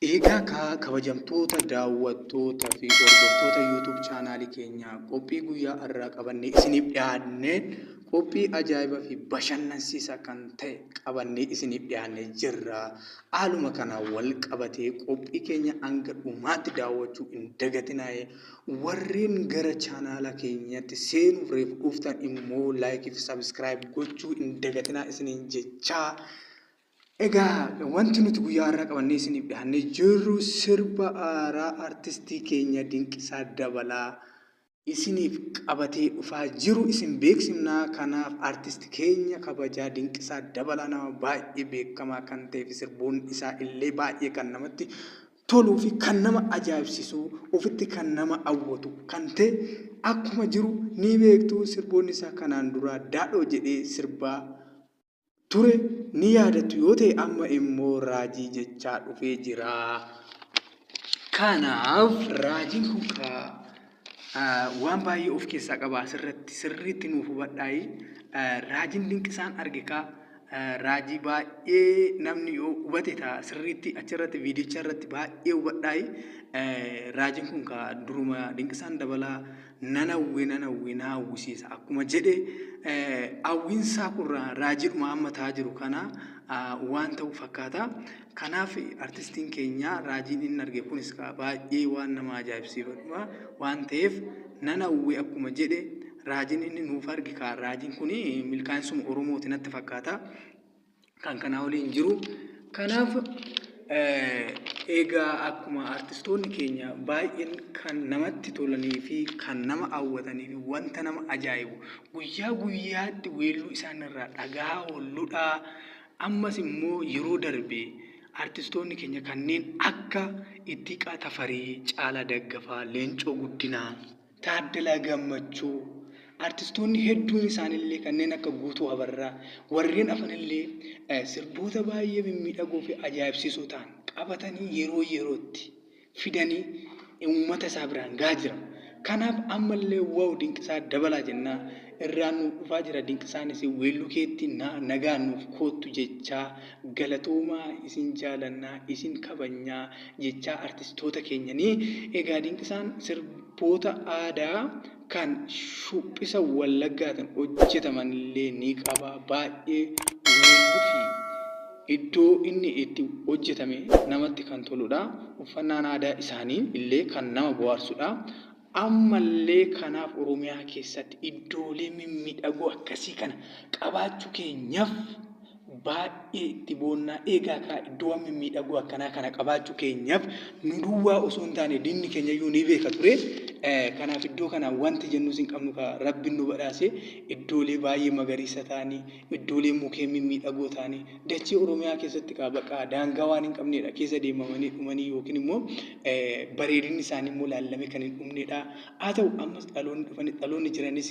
Egaa kabajamtoota daawwattoota fi hordoftoota YouTube chaanaalii keenyaa, qophii guyyaa har'aa qabannee isiniif dhiyaannee, qophii ajaa'ibaa fi bashannansiisaa kan ta'e qabannee isiniif dhiyaannee jirra. Haaluma kanaan wal qabatee qophii keenya hanga dhumaatti daawwachuu hin dagatinaa. Warreen gara chaanaala keenyatti seenuuf reefu dhuftan immoo like fi subscribe gochuu hin dagatinaa isiniin jechaa. Egaa wanti nuti guyyaa har'aa qabannee isiniif dhiyaannee jirru sirba haaraa artistii keenya Dinqisaa Dabalaa isiniif qabatee dhufaa jiru isin beeksifna. Kanaaf artisti keenya kabajaa Dinqisaa Dabalaa nama baay'ee beekamaa kan ta'ee fi sirboonni isaa illee baay'ee kan namatti toluu fi kan nama ajaa'ibsiisu, ofitti kan nama hawwatu kan ta'e akkuma jiru ni beektu. Sirboonni isaa kanaan dura Daadhoo jedhee sirbaa ture ni yaadattu yoo ta'e, amma immoo raajii jechaa dhufee jira. Kanaaf raajiin kun waan baay'ee of keessaa qaba, asirratti sirriitti nuuf hubadhaayi. Raajiin Dinqisaan arge kaa raajii baay'ee namni yoo hubate ta'a, sirriitti achirratti viidiyicha irratti baay'ee hubadhaayi. Raajiin kun kaa duruma Dinqisaan Dabalaa nan hawwe, nan hawwe, na hawwisiisa akkuma jedhe, hawwiinsaa kun raajiidhuma amma ta'aa jiru kana waan ta'u fakkaata. Kanaaf artistiin keenya raajiin inni arge kunis baay'ee waan nama ajaa'ibsiifatu waan ta'eef, nan hawwe akkuma jedhe raajiin inni nuuf arge kaa raajiin kun milkaa'insuma Oromooti natti fakkaata. Kan kanaa oliin jiru. Kanaaf egaa akkuma artistoonni keenya baay'een kan namatti tolanii fi kan nama hawwatanii fi wanta nama ajaa'ibu guyyaa guyyaatti weelluu isaan irraa dhagahaa oolludha. Ammas immoo yeroo darbe artistoonni keenya kanneen akka Ittiqaa Tafarii, Caalaa Daggafaa, Leencoo Guddinaa, Taaddalaa Gammachuu, artistoonni hedduun isaanillee kanneen akka Guutuu Abarraa, warreen hafanillee sirboota baay'ee mimmiidhagoo fi ajaa'ibsiisoo ta'an qabatanii yeroo yerootti fidanii uummata isaa biraan gahaa jira. Kanaaf ammallee wow Dinqisaa Dabalaa jennaa, irraan nuuf dhufaa jira. Dinqisaanis weelluu keetti nagaan nuuf koottu jechaa, galatoomaa, isin jaalannaa, isin kabajnaa jechaa artistoota keenyanii. Egaa Dinqisaan sirboota aadaa kan shubbisa Wallaggaatiin hojjetaman illee ni qaba. Baay'ee weelluu fi iddoo inni itti hojjetame namatti kan toludha. Uffannaan aadaa isaanii illee kan nama bohaarsudha. Ammallee kanaaf Oromiyaa keessatti iddoolee mimmiidhagoo akkasii kana qabaachuu keenyaaf baay'ee itti boonnaa. Eegaa kaa iddoowwan mimmiidhagoo akkanaa kana qabaachuu keenyaaf nu duwwaa osoo hin taane diinni keenya iyyuu ni beeka ture. Kanaaf iddoo kana wanti jennus hin qabnu, kaa Rabbiin nu badhaase, iddoolee baay'ee magariisa ta'anii, iddoolee mukeen mimmiidhagoo ta'anii, dachee Oromiyaa keessatti kaa baqa daangaa waan hin qabnedha, keessa deemamanii dhumanii yookiin immoo bareedinni isaanii immoo laallamee kan hin dhumnedha. Haa ta'u, ammas dhaloonni dhufanii, dhaloonni jiranis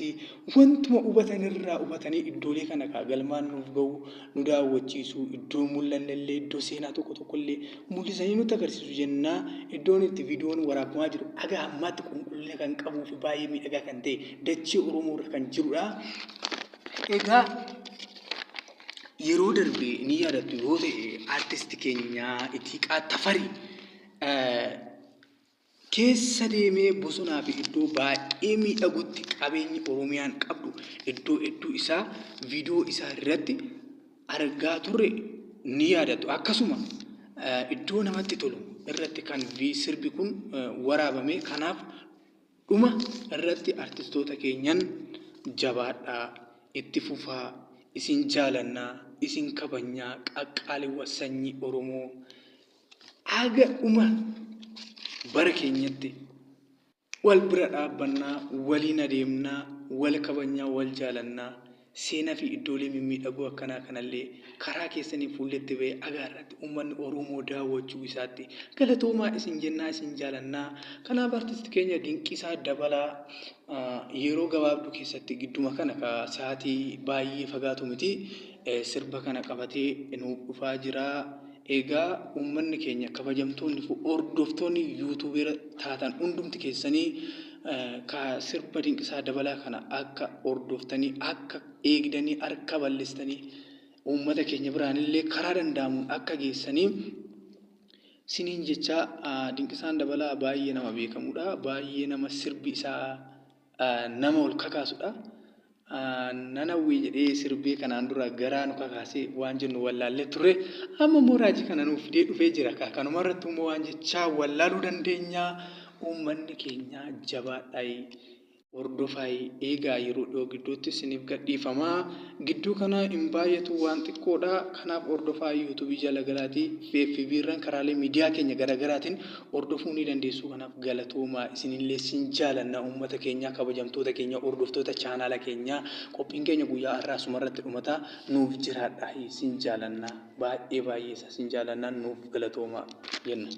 wantuma hubatanirraa hubatanii iddoolee kana kaa galmaan nuuf ga'u, nu daawwachiisu, iddoo mul'anne illee, iddoo seenaa tokko tokko illee mul'isanii nutti agarsiisu jennaa. Iddoon itti viidiyoon waraabamaa jiru haga ammaatti qulqullina kan qabuu fi baay'ee miidhagaa kan ta'e dachee Oromoo irra kan jirudha. Egaa yeroo darbe ni yaadattu yoo ta'e, artisti keenya Itiiqaa Tafarii keessa deemee bosonaa fi iddoo baay'ee miidhagutti qabeenyi Oromiyaan qabdu iddoo hedduu isaa viidiyoo isaa irratti argaa turre ni yaadattu. Akkasuma iddoo namatti tolu irratti kan sirbi kun waraabame. Kanaaf dhuma irratti artistoota keenyan jabaadhaa, itti fufaa, isin jaalannaa, isin kabajnaa, qaqqaaliiwwan sanyii Oromoo. Haga dhuma bara keenyatti wal bira dhaabbannaa, waliin adeemnaa, wal kabajnaa, wal jaalannaa. Seenaa fi iddoolee mimmiidhagoo akkanaa kanallee karaa keessanii fuulletti ba'ee haga har'aatti uummanni Oromoo daawwachuu isaatti galatoomaa isin jennaa, isin jaalannaa. Kanaaf artisti keenya Dinqisaa Dabalaa yeroo gabaabduu keessatti, gidduma kana sa'aatii baay'ee fagaatu miti, sirba kana qabatee nuuf dhufaa jira. Egaa uummanni keenya kabajamtoonni fi hordoftoonni yuutuubeera taatan hundumti keessanii ka sirba Dinqisaa Dabalaa kana akka hordoftanii, akka eegdanii, harka bal'istanii uummata keenya biraanillee karaa danda'amuun akka geessanii Siniin jechaa Dinqisaan Dabalaa baay'ee nama beekamudha. Baay'ee nama sirbi isaa nama ol kakaasudha. Nan hawwii jedhee sirbee kanaan dura garaa nu kakaasee waan jennu wallaallee turre. Amma immoo raajii kana nuuf fidee dhufee jira. Kanuma irratti immoo waan jechaa wallaaluu dandeenya. Uummanni keenya jabaadhaa. Hordofaayi eegaa yeroo dhiyoo gidduutti isiniif gadhiifama. Gidduu kana hin baay'atu waan xiqqoodha. Kanaaf hordofaa YouTube jala galaatii FB irraan karaalee miidiyaa keenya garaagaraatiin hordofuu ni dandeessu. Kanaaf galatoomaa isinillee sin jaalanna uummata keenya kabajamtoota keenya hordoftoota chaanaala keenyaa qophiin keenya guyyaa har'aa asumarratti dhumata nuuf jiraadha sin jaalanna baay'ee baay'ee isa sin jaalanna nuuf galatoomaa jenna.